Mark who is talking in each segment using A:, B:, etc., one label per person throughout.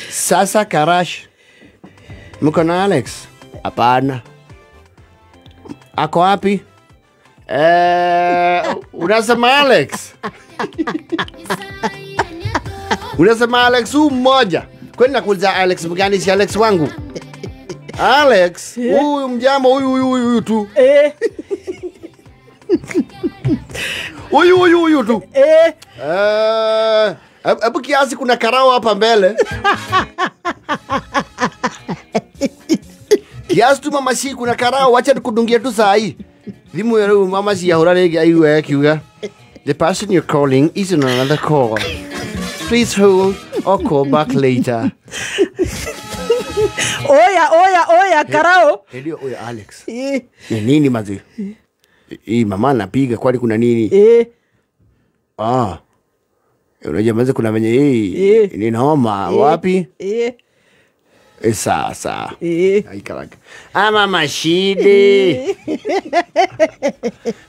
A: Sasa Karash, mko na Alex? Hapana. Ako wapi? Unasema Alex? Unasema Alex huu mmoja? Kwani nakuuliza Alex mgani? Si Alex wangu. Alex huyu mjambo, huyu huyu huyu tu. Huyu huyu huyu tu. Hebu kiasi, kuna karao hapa mbele. Kiasi tu mama shi, kuna karao, wacha tukudungia tu saa hii. Thimu ya rĩu mama shi ahũra rĩngĩ aigue akiuga, "The person you're calling is on another call. Please hold or call back later."
B: Oya, oya, oya, karao.
A: Hĩndĩ ĩyo ũyũ Alex. Ni nini mazi? Hii mama anapiga, kwani kuna nini? Ah. Unajua mazi kuna venye hii ni noma wapi? Sawa sawa. Aikaraka. Ah, mama Shide.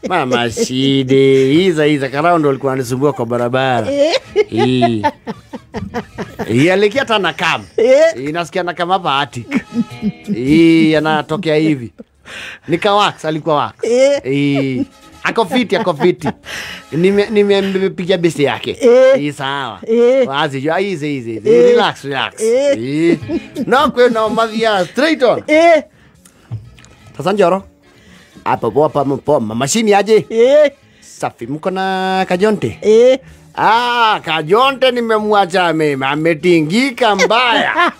A: Mama Shide. Iza iza karao ndo alikuwa ananisumbua kwa barabara. Hii. Hii alikia hata nakam. Inasikia nakam hapa attic. Hii anatokea hivi. Nika wax, alikuwa wax. Hii. Ako fiti, ako fiti. Nimepiga besi yake. Hii sawa. Wazi, jua easy easy. Relax, relax. No kwe no mathia straight on. Sasa Njoro. Hapo poa poa poa. Mashini aje? Safi, mko na Kajonte? Ah, Kajonte nimemwacha mimi, ametingika mbaya.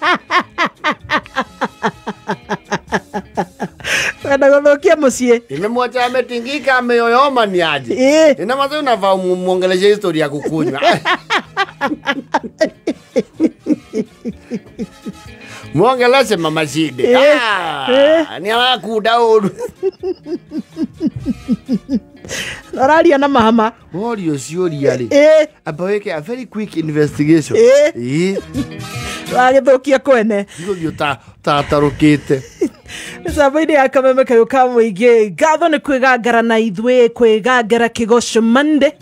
B: Kwenda gũthũkia mũciĩ.
A: Nimemwacha ametingika, ameyoyoma ni aje. Ina maana unafaa muongeleshe historia ya kukunywa. Muongeleshe mama Shide. Ah, ni arakuda ũru.
B: Ũraria na mama.
A: Worio ciũria rĩ. Amba wĩke a very quick investigation.
B: Wagĩthũkia kwene.
A: Ndigũthiĩ tatarũkĩte.
B: Mĩtambo-inĩ ya kameme kayũ ka mũingĩ, ngatho nĩ kwĩgangara na ithuĩ, kwĩgangara Kĩgoco Monday.